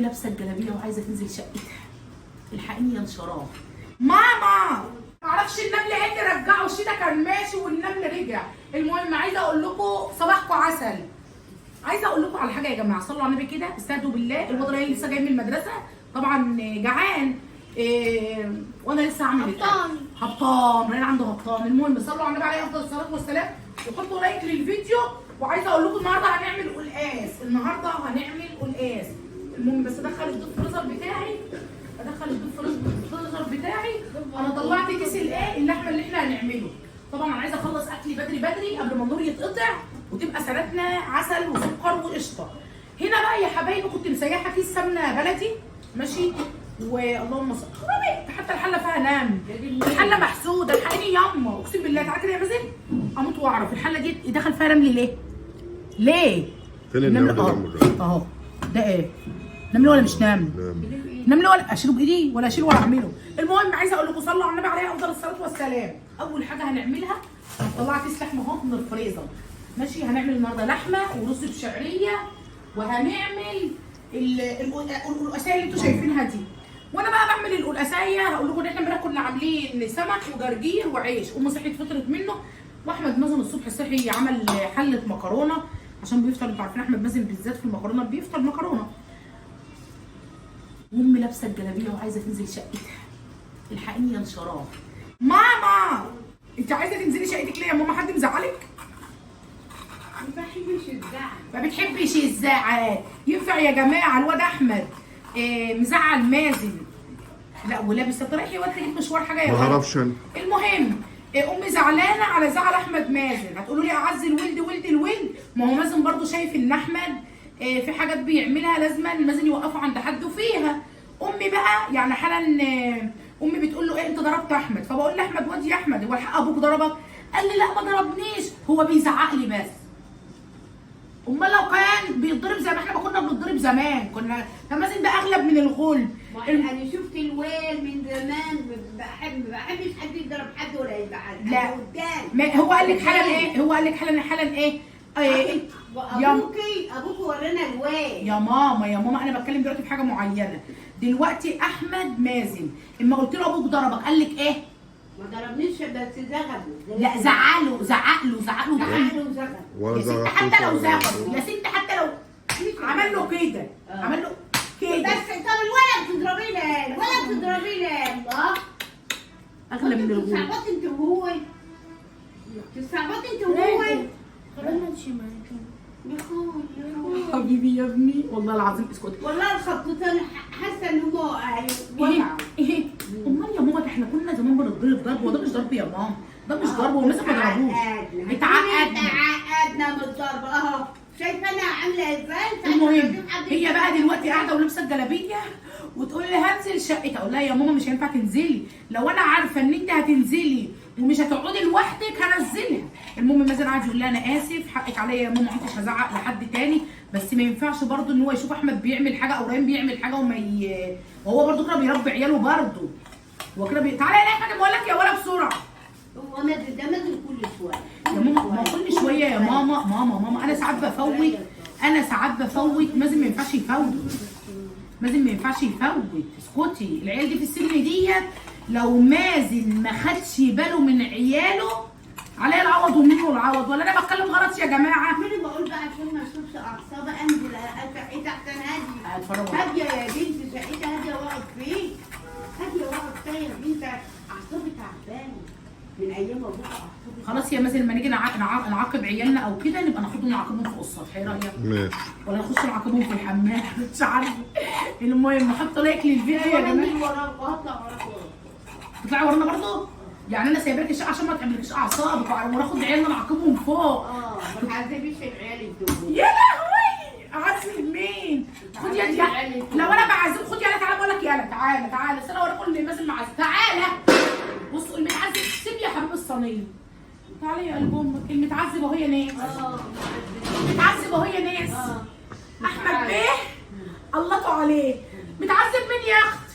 وامي لابسه الجلابية وعايزه تنزل شقتها. الحقيني يا انشراح ماما. معرفش النمل ايه اللي رجعه، الشتا كان ماشي والنمل رجع. المهم عايزه اقول لكم صباحكم عسل. عايزه اقول لكم على حاجة يا جماعة، صلوا على النبي كده، استهدوا بالله. الواد رايح لسه جاي من المدرسة طبعا جعان، إيه وانا لسه هعمل هبطان. هبطان، رايح عنده هبطان. المهم صلوا على النبي عليه افضل الصلاة والسلام، وحطوا like للفيديو. وعايزه اقول لكم النهارده هنعمل قلقاس، النهارده هنعمل قلقاس. المهم بس ادخل ال deep freezer بتاعي، ادخل ال deep freezer بتاعي. انا طلعت كيس الايه اللحمة اللي احنا هنعمله. طبعا انا عايزه اخلص اكلي بدري بدري قبل ما النور يتقطع، وتبقى سنتنا عسل وسكر وقشطه. هنا بقى يا حبايبي كنت مسيحه كيس سمنه بلدي ماشي، واللهم صل خرابي، حتى الحلة فيها نم، الحلة محسوده. الحقيني ياما اقسم بالله. تعالى كده يا مازن، اموت واعرف الحلة دي دخل فيها رمل ليه؟ ليه؟ فين النمل اهو ده؟ اهو ده ايه؟ نمل ولا مش نمل؟ نمل ولا اشيله بايدي ولا اشيله ولا اعمله. المهم عايزه اقول لكم صلوا على النبي عليه افضل الصلاة والسلام. اول حاجة هنعملها هنطلع كيس لحمه اهو من الفريزر ماشي. هنعمل النهارده لحمه ورز بشعريه، وهنعمل القلقاسيه اللي انتوا شايفينها دي. وانا بقى بعمل القلقاسيه هقول لكم ان احنا امبارح كنا عاملين سمك وجرجير وعيش، امي صحيت فطرت منه، واحمد مازن الصبح صحي عمل حله مكرونه عشان بيفطر. انتوا عارفين احمد مازن بالذات في المكرونه بيفطر مكرونه. وامي لابسه الجلابية وعايزه تنزل شقتها. الحقيني يا انشراح ماما. انت عايزه تنزلي شقتك ليه يا ماما؟ حد مزعلك؟ ما بحبش الزعل. ما بتحبش الزعل. ينفع يا جماعة الواد احمد إيه مزعل مازن؟ لا ولابس طب رايح يا واد تجيب مشوار حاجة يا ما واد. اعرفش انا. المهم إيه امي زعلانة على زعل احمد مازن. هتقولوا لي اعز الولد ولد الولد، ما هو مازن برضو شايف ان احمد إيه في حاجات بيعملها لازما مازن يوقفه عند حده فيها. امي بقى يعني حالا امي بتقول له ايه انت ضربت احمد؟ فبقول لاحمد واد يا احمد هو الحق ابوك ضربك؟ قال لي لا ما ضربنيش، هو بيزعق لي بس. امال لو كان بيتضرب زي ما احنا ما كنا بنتضرب زمان كنا، فمازن ده اغلب من الغلب. ما انا شفت الويل من زمان، بحب ما بحبش حد يضرب حد ولا يزعل لا. حد قدام. ما هو قال لك حالا ايه؟ هو قال لك حالا حالا ايه؟ إيه يا وابوكي ورانا الويل. يا ماما يا ماما انا بتكلم دلوقتي في حاجة معينة. دلوقتي احمد مازن اما قلت له ابوك ضربك قال لك ايه؟ ما ضربنيش بس زغبه. لا زعله، زعق له، زعق له. زعله وزغب. ولا يا ست زعقتوش حتى لو ولا زغب، يا ست حتى لو عمل له كده، عمل له كده. بس طب الولد بتضربيه ليه؟ الولد بتضربيه ليه؟ الله اغلى من الغول. بتستعبطي انت وهو، بتستعبطي انت وهو. خلونا نمشي معاك. يا اخوي يا اخوي حبيبي يا ابني والله العظيم اسكت. والله الخطتين حاسه ان هم ايه وقعوا. ايه امال يا ماما ده احنا كنا زمان بنضرب ضرب، وده مش ضرب يا ماما، ده مش ضرب والناس ما ضربوش. اتعقدنا. اتعقدنا من الضرب اهو. شايفه انا عامله ازاي؟ ساعة ما المهم اشوف حد هي بقى دلوقتي قاعدة ولابسه الجلابية وتقول لي هنزل شقتي. اقول لها يا ماما مش هينفع تنزلي، لو انا عارفه ان انت هتنزلي ومش هتقعدي لوحدك هنزلها. المهم مازن قعد يقول لها انا اسف حقك عليا يا ماما، مش هزعق لحد تاني، بس ما ينفعش برضو ان هو يشوف احمد بيعمل حاجة او ريان بيعمل حاجة وما وهو برضو كده بيربي عياله برضو. هو كده تعالى يا احمد بقول لك يا ولا بسرعة. هو مازن ده مازن كل شوية يا ماما ما كل شوية يا ماما ماما ماما انا ساعات بفوت، انا ساعات بفوت. مازن ما ينفعش يفوت، مازن ما ينفعش يفوت. اسكتي العيال دي في السن ديت لو مازن ما خدش باله من عياله عليا العوض ومنه العوض. ولا انا بتكلم غلط يا جماعة؟ انا بقول بقى عشان ما اشوفش اعصابي انزل شقتي احسن هادية. اتفرجوا. هادية يا بنتي، شقتي هادية واقعد فيه، هادية واقعد فيها يا بنتي. اعصابي تعبانة من ايام ابوك اعصابي. خلاص يا مازن لما نيجي نعاقب عيالنا او كده نبقى ناخدهم نعاقبهم فوق السطح، ايه رايك؟ ماشي. ولا نخش نعاقبهم في الحمام؟ مش عارفه. المهم حطوا like للفيديو يا وانا جماعة. انزل وراك وهطلع وراك وراك. تطلعي ورانا برضه؟ يعني انا سايباك الشقة عشان ما تعملكش اعصابك وناخد عيالنا نعاقبهم فوق. اه ما تعذبيش العيال الدول. يا لهوي اعذب مين؟ خد يا دي لو انا بعذب خد يلا تعالى بقول لك يلا تعالى تعالى، بس انا وراك اللي مازن معذب تعالى. بص المتعذب سيب يا حبيب الصينية. تعالى يا قلب امك المتعذب اهو يا ناس. اه متعذب اهو يا ناس. اه احمد بيه الله عليه. متعذب مين يا اختي؟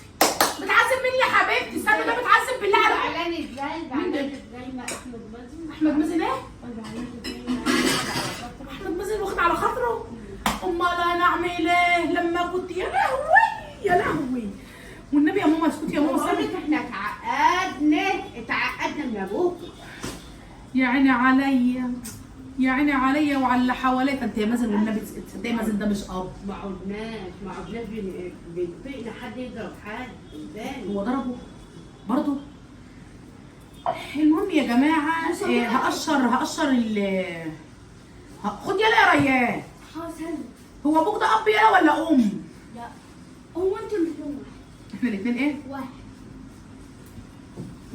متعذب مين يا حبيبتي؟ استنى ده متعذب بالله عليك. زعلان ازاي؟ زعلان ازاي ما احمد مازن؟ احمد مازن ايه؟ زعلان ازاي ما أحمد على خاطره. احمد مازن واخد على خاطره. امال انا اعمل ايه لما كنت يا لهوي يا عيني عليا، يا عيني عليا وعلى اللي حواليا. انت يا مازن والنبي تصدقي مازن ده مش اب. ما عدناش ما عدناش بنطيقنا حد يضرب حد قدامي. هو ضربه برضه. المهم يا جماعة هقشر ال خد يلا يا ريان. حاصل. هو ابوك ده اب يلا ولا ام؟ لا هو انتوا الاثنين واحد. احنا الاثنين ايه؟ واحد.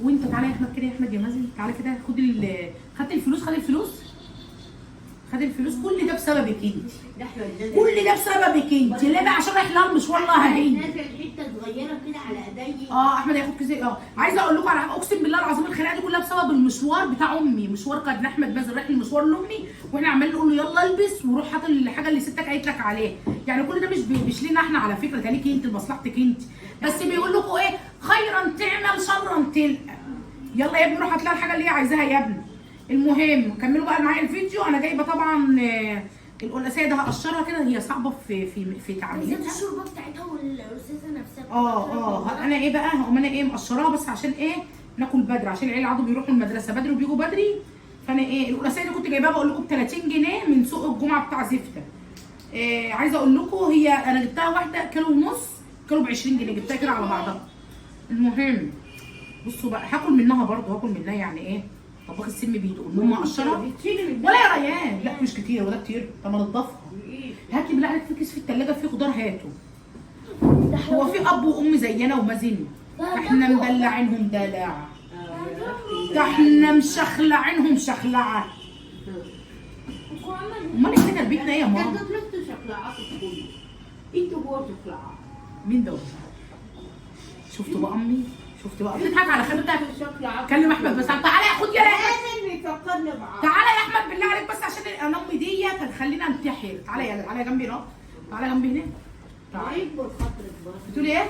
وانت تعالى يا احمد كده، يا احمد يا مازن تعالى كده، خد خدت الفلوس، خد الفلوس، خد الفلوس. كل ده بسببك انت، كل ده بسببك انت. ليه بقى؟ عشان رايح لها المشوار لها هي. نازل حتة صغيرة كده على ايدي. احمد هياخد كيس. عايزه اقول لكم على حاجة، اقسم بالله العظيم الخناقة دي كلها بسبب المشوار بتاع امي. مشوار كان احمد مازن رايح المشوار لامي، واحنا عمالين نقول له يلا البس وروح هات الحاجة اللي ستك قالت لك عليها. يعني كل ده مش لينا احنا على فكرة، ده ليكي انت، لمصلحتك انت. بس بيقول لكم ايه؟ خيرا تعمل شرا تلقى. يلا يا ابني روح هات لها الحاجة اللي هي عايزاها يا ابني. المهم كملوا بقى معايا الفيديو. انا جايبه طبعا القلقاسيه ده هقشرها كده، هي صعبة في في في بالذات تعميلها. الشوربة بتاعتها والرصاصه نفسها. انا ايه بقى، هقوم انا ايه مقشراها بس عشان ايه؟ ناكل بدري، عشان العيال عادوا بيروحوا المدرسة بدري وبيجوا بدري. فانا ايه القلقاسيه دي كنت جايباها بقول لكم ب 30 جنيه من سوق الجمعة بتاع زفته. إيه عايزه اقول لكم هي انا جبتها واحدة كيلو ونص، كيلو ب 20 جنيه، جبتها كده على بعضها. المهم بصوا بقى هاكل منها برضه، هاكل منها يعني ايه؟ طباخ السم بيدوق. المهم اقشرها ولا يا ريان؟ لا مش كتير ولا كتير. طب ما نضفها. هاتي بالله عليك في كيس في الثلاجة فيه خضار هاته. هو في اب وام زينا ومازن؟ احنا مدلعينهم دلع، ده احنا مشخلعينهم شخلعه. امال احنا تربيتنا ايه يا ماما؟ ده انتوا شخلعات كله، انتوا جوه شخلعات. مين ده؟ شفتوا بقى امي؟ شفت بقى بتضحك على خدتها. كلم احمد بس. تعالى يا خد يا لازم يفكرنا بعض. تعالى يا احمد بالله عليك بس عشان انا امي ديت هتخلينا انتحر. تعالى يلا، تعالى جنبي هنا، تعالى جنبي هنا. تعالى. هيكبر خاطرك برضه. بتقولي ايه؟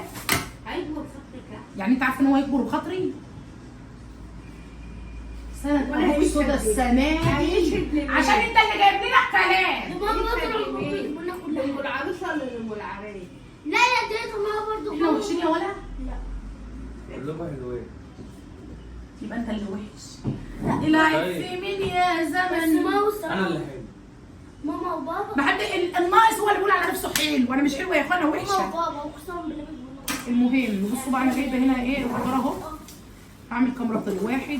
هيكبر خاطرك. يعني انت عارفه ان هو يكبر بخاطري؟ سنة ابوك سودا السنة دي عشان انت اللي جايب لنا الكلام. ام العروسة ولا ام العريس؟ لا لا ده ما برضه. احنا وحشين يا ولا؟ لا كلكم حلوين. يبقى انت اللي وحش. العيب في مين يا زمن؟ انا اللي حلو. ماما وبابا. ما حد الناقص هو اللي بيقول على نفسه حلو، وانا مش حلوة يا اخوانا، وحشة. ماما وبابا اقسم بالله. المهم بصوا بقى انا جايبه هنا ايه الخضار اهو. هعمل كام ربطه؟ 1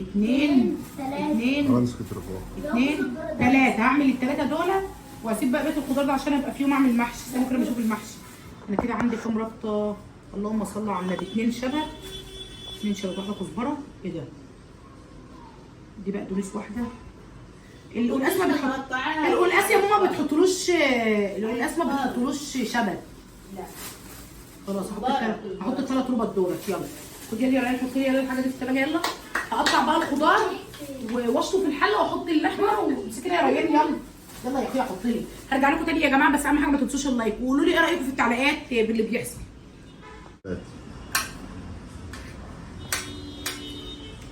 2 2 2 3. هعمل الثلاثة دول واسيب بقى بقية الخضار ده عشان ابقى في يوم اعمل محشي. استنى كده اشوف المحشي. انا كده عندي كام ربطه؟ اللهم صل على النبي. 2 شبت، 2 شبت، واحدة كزبره. ايه ده؟ دي بقدونس واحدة. القلقاس ما بتحط، القلقاس يا ماما ما بتحطلوش، القلقاس ما بتحطلوش شبت. لا خلاص هحط الثلاث ربط دولت. يلا خدي يلا يا ريان، حطي يلا الحاجة دي في الثلاجة. يلا هقطع بقى الخضار واشطه في الحلة واحط اللحمة. وامسكي يا ريان يلا يلا يا اخويا حطي لي. هرجع لكم تاني يا جماعة، بس اهم حاجة ما تنسوش ال like وقولوا لي ايه رايكم في التعليقات باللي بيحصل.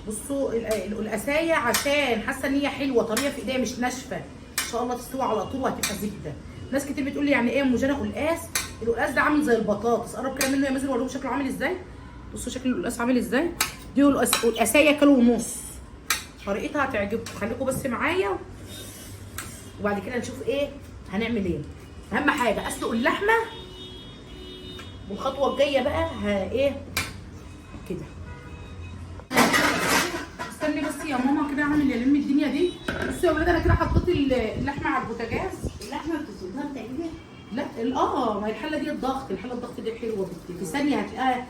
بصوا القلقاسيه عشان حاسه ان هي حلوة طرية في ايديا مش ناشفة، ان شاء الله تستوي على طول وهتبقى زبدة. ناس كتير بتقول لي يعني ايه يا ام جنى قلقاس؟ القلقاس ده عامل زي البطاطس. قرب كده منه يا مازن وريهم شكله عامل ازاي. بصوا شكل القلقاس عامل ازاي. دي قلقاسيه كيلو ونص. طريقتها هتعجبكم، خليكم بس معايا وبعد كده نشوف ايه هنعمل ايه. اهم حاجة اسلق اللحمة، والخطوة الجاية بقى ايه كده. استني بس يا ماما كده اعمل الم الدنيا دي. بصوا يا ولاد انا كده حطيت اللحمة على البوتاجاز. اللحمة بتسلقها تقريبا؟ لا ما هي الحلة دي الضغط، الحلة الضغط دي حلوة، في ثانية هتلاقيها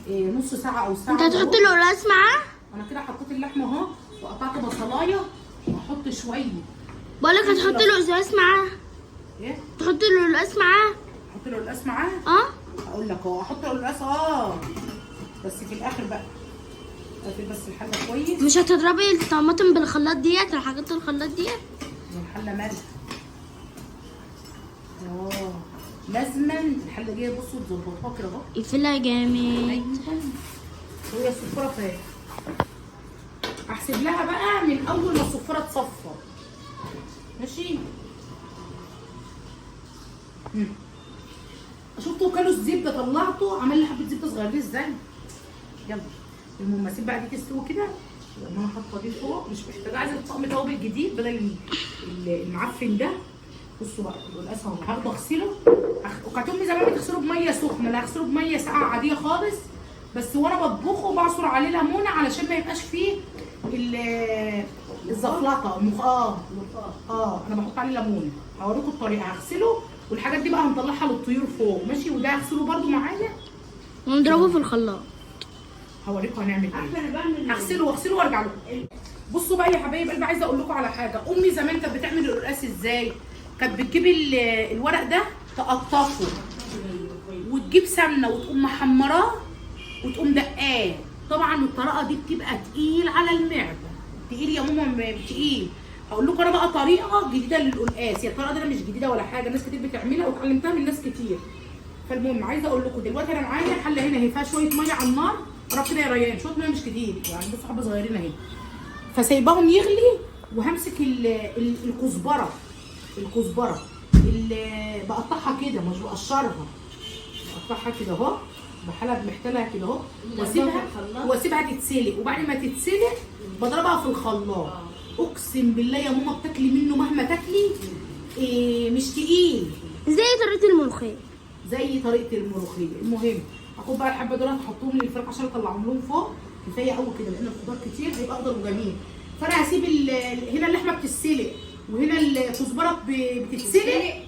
نص ساعة او ساعة. انت هتحط القلقاس معاه؟ انا كده حطيت اللحمة اهو وقطعت بصلايه وهحط شوية. بقولك هتحط القلقاس معاه؟ ايه؟ تحط القلقاس معاه؟ احط القلقاس معاه؟ هقول لك اهو احط القلقاس بس في الاخر بقى. اقفل بس الحلة كويس. مش هتضربي الطماطم بالخلاط ديت، الحاجات الخلاط ديت؟ الحلة مالها؟ لازما الحلة دي بصوا تظبطوها كده اهو. اقفلها جامد. ايوه وهي الصفاره فين؟ احسب لها بقى من اول ما الصفاره تصفر. ماشي. شفتوا كانوا الزبدة طلعته عمل لي حبه زبدة صغيرين ازاي. يلا المهم اسيب بقى دي تستوي كده لما انا حاطه دي فوق مش محتاجه، عايزه طقم توابل جديد بدل المعفن ده. بصوا بقى القلقاس اهو، هاخده اغسله. وكانت امي زمان بتغسله بميه سخنة، لا هغسله بميه ساقعه عادية خالص، بس وانا بطبخه بعصر عليه ليمونه علشان ما يبقاش فيه الزفلطه. انا بحط عليه ليمونه، هوريكم الطريقة. هغسله والحاجات دي بقى هنطلعها للطيور فوق، ماشي؟ وده هغسله برده معايا ونضربه في الخلاط. هوريكم هنعمل ايه. عارفه انا بعمل هغسله واغسله وارجع لكم. بصوا بقى يا حبايب قلبي، عايزه اقول لكم على حاجة. امي زمان كانت بتعمل القلقاس ازاي؟ كانت بتجيب الورق ده تقطفه وتجيب سمنه وتقوم محمراه وتقوم دقاه. طبعا الطريقة دي بتبقى تقيل على المعدة، تقيل يا ماما، تقيل. هقول لكم انا بقى طريقه جديدة للقلقاس. هي الطريقة دي انا مش جديدة ولا حاجة، ناس كتير بتعملها واتعلمتها من ناس كتير. فالمهم عايزه اقول لكم دلوقتي انا معايا حله هنا اهي فيها شوية مية على النار. قرب كده يا ريان، شوية مية مش كتير يعني، بصوا حبه صغيرين اهي. فسايباهم يغلي، وهمسك الكزبره، الكزبره اللي بقطعها كده مش بقشرها، بقطعها كده اهو بحالها بمحتلها كده اهو، واسيبها تتسلق. وبعد ما تتسلق بضربها في الخلاط. اقسم بالله يا ماما بتاكلي منه مهما تاكلي، إيه مش تقيل، زي طريقه الملوخية. زي طريقه الملوخية. المهم هاخد بقى الحبة دول احطهم للفراخ عشان اطلعهم لهم فوق، كفاية قوي كده لان الخضار كتير هيبقى اخضر وجميل. فانا هسيب هنا اللحمة بتتسلق وهنا الكزبره بتتسلق،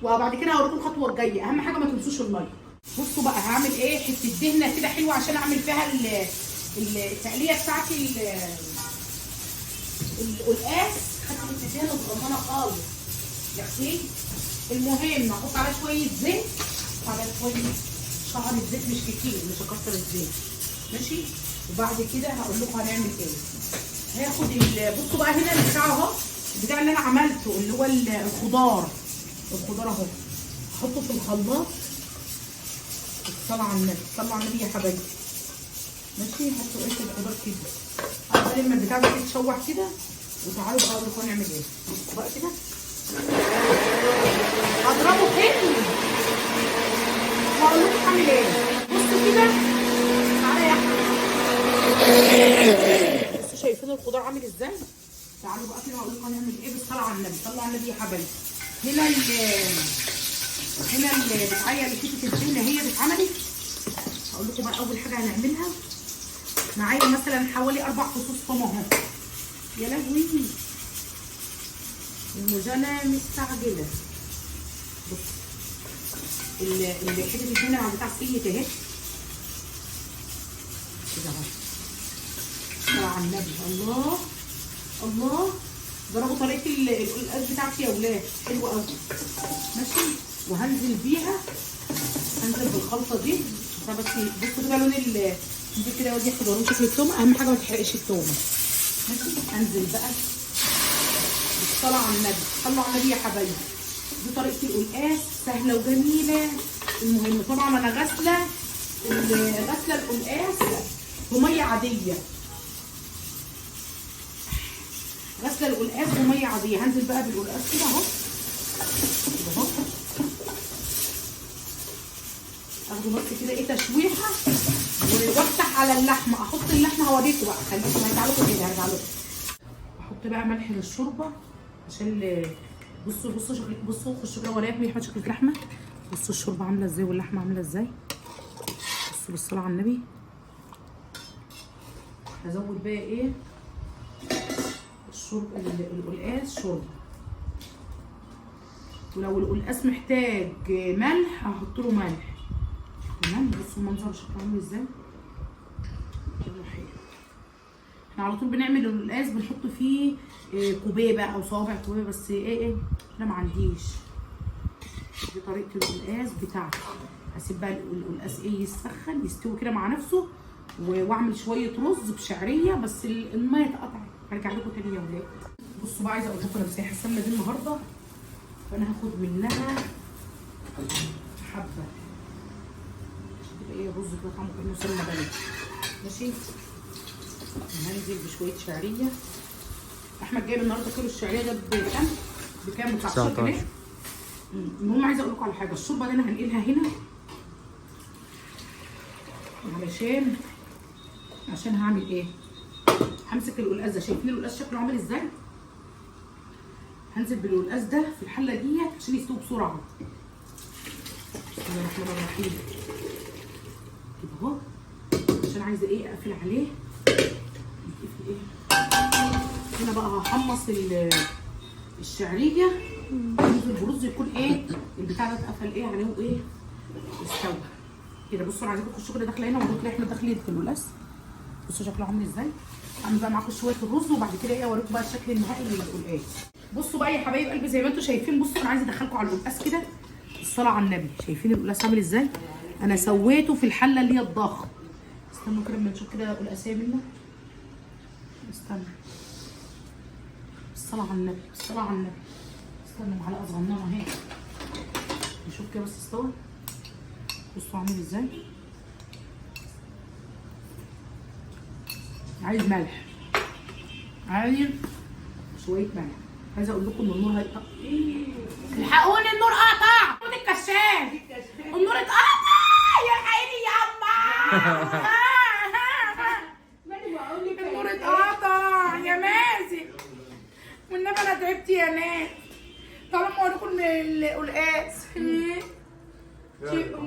وبعد كده هوريكم الخطوة الجاية. اهم حاجة ما تنسوش ال like. بصوا بقى هعمل ايه، حتة دهنه كده حلوة عشان اعمل فيها التقليه بتاعتي القلقاس. خدت حتة دهنه صغننه خالص يا اختي. المهم هحط عليها شوية زيت، على شوية شعر الزيت مش كتير، مش هكتر الزيت، ماشي؟ وبعد كده هقول لكم هنعمل ايه. هاخد بصوا بقى هنا البتاع اهو، البتاع اللي انا عملته اللي هو الخضار، الخضار اهو هحطه في الخلاط. الصلاة على النبي، صلوا على النبي يا حبايبي، ماشي؟ حطوا ايه الخضار كده قبل ما البتاع ده يتشوح كده، وتعالوا بقى اقول لكم هنعمل ايه. بصوا بقى كده هضربه حلو واقول لكم هعمل ايه. بصوا كده، تعالى يا احمد. بصوا شايفين الخضار عامل ازاي؟ تعالوا بقى كده هقول لكم هنعمل ايه. بالصلاة على النبي، صلوا على النبي يا حبايبي. هنا هنا البتاعيه اللي حتة الدهنه هي اتعملت. هقول لكم بقى اول حاجة هنعملها. معايا مثلا حوالي 4 فصوص طماطم اهو. يا لهوي المزنه مستعجلة. بص اللي حتة الدهنه بتاع السيت اهي كده اهو. صلى على النبي. الله الله، جربوا طريقه القلقاس بتاعتي يا ولاد، حلوة قوي. ماشي، وهنزل بيها، هنزل بالخلطه دي. بس بصوا كده لون انزل كده وادي خضار شكل التومه، اهم حاجة ما تحرقش التومه. ماشي، انزل بقى بالصلاة على النبي، صلوا على النبي يا حبايبي. دي طريقه القلقاس، سهلة وجميلة. المهم طبعا انا غاسله القلقاس بميه عادية، غسله القلقاس بميه عادية. هنزل بقى بالقلقاس كده اهو، كده اهو، اخده بس كده ايه تشويحه، وافتح على اللحمة. احط اللحمة هوريكم بقى، خليكم هرجع لكم كده، هرجع لكم. احط بقى ملح للشوربه عشان بصوا بصوا شكل، بصوا خشوا كده ورايا يا احمد شكل اللحمة. بصوا الشوربة عامله ازاي واللحمة عامله ازاي. بصوا بالصلاة على النبي. هزود بقى ايه الشوربة، القلقاس شوربة. ولو القلقاس محتاج ملح هحط له ملح. تمام، بصوا المنظر شكله عامل ازاي. احنا على طول بنعمل القلقاس بنحط فيه كوبيبه او صوابع كوبيبه، بس ايه انا ما عنديش. دي طريقه القلقاس بتاعتي. هسيب بقى القلقاس ايه يسخن يستوي كده مع نفسه، واعمل شوية رز بشعريه، بس المية اتقطعت. هرجع لكم تاني يا ولاد. بصوا بقى عايزه اقول لكم انا مسيحه السمنة دي النهارده، فانا هاخد منها حبه عشان تبقى ايه الرز كده طعمه كانه سمنه بلدي. ماشي، هنزل بشوية شعرية. احمد جايب النهارده كيلو الشعرية ده بكام؟ بكام؟ ب 19 جنيه. المهم عايزه اقول لكم على حاجة، الشوربة دي انا هنقلها هنا علشان عشان هعمل ايه؟ همسك القلقاس ده، شايفين القلقاس شكله عامل ازاي؟ هنزل بالقلقاس ده في الحلة ديت عشان يستوي بسرعة. بسم الله الرحمن الرحيم. كده اهو، عشان عايزه ايه اقفل عليه. يتقفل ايه هنا بقى؟ هحمص الشعرية، انزل برز يكون ايه البتاع ده اتقفل ايه عليه وايه استوى كده. بصوا انا عايزاكم تخشوا كده داخله هنا وأوريكم احنا داخلين في القلقاس. بصوا شكله عامل ازاي. اعمل بقى معاكم شوية الرز وبعد كده ايه اوريكم بقى الشكل النهائي للقلقاس. بصوا بقى يا حبايب قلبي زي ما انتم شايفين. بصوا انا عايزه ادخلكم على القلقاس كده. الصلاة على النبي. شايفين القلقاس عامل ازاي؟ انا سويته في الحلة اللي هي الضغط. استنوا كده اما نشوف كده القلقاسيه منه. استنى، الصلاة على النبي، الصلاة على النبي. استنوا معلقه صغننه اهي نشوف كده بس استوى. بصوا عامل ازاي. عايز ملح، عايز شوية ملح. عايزه اقول لكم ان النور هيقطع. الحقوني النور قطع. خد الكشاف، النور اتقطع. يا الحقيني ياما. النور اتقطع يا مازن، والنبي انا تعبت يا ناس. تعالوا اما اوريكم القلقاس.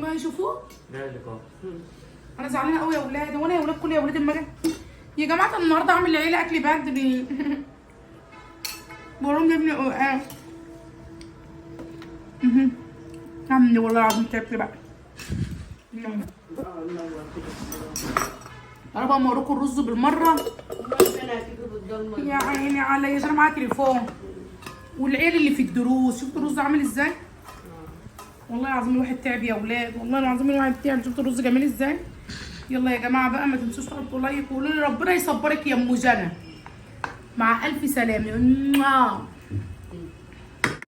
ما يشوفوه. لا لقاء. انا زعلانة قوي يا ولاد. وانا يا ولاد كل يا ولاد المجد يا جماعة النهارده عامل العيلة اكل بدري. بقول لهم جبني قلقاس. عمي والله العظيم تعبت بقى. تعالوا بقى اما اوريكم الرز بالمرة. يا عيني عليا عشان معايا تليفون. والعيال اللي في الدروس، شفتوا الرز عامل ازاي؟ والله العظيم الواحد تعب يا ولاد، والله العظيم الواحد تعب. شفتوا الرز جميل ازاي؟ يلا يا جماعة بقى ما تنسوش تحطوا like وقولوا لي ربنا يصبرك يا ام جنى. مع الف سلامه.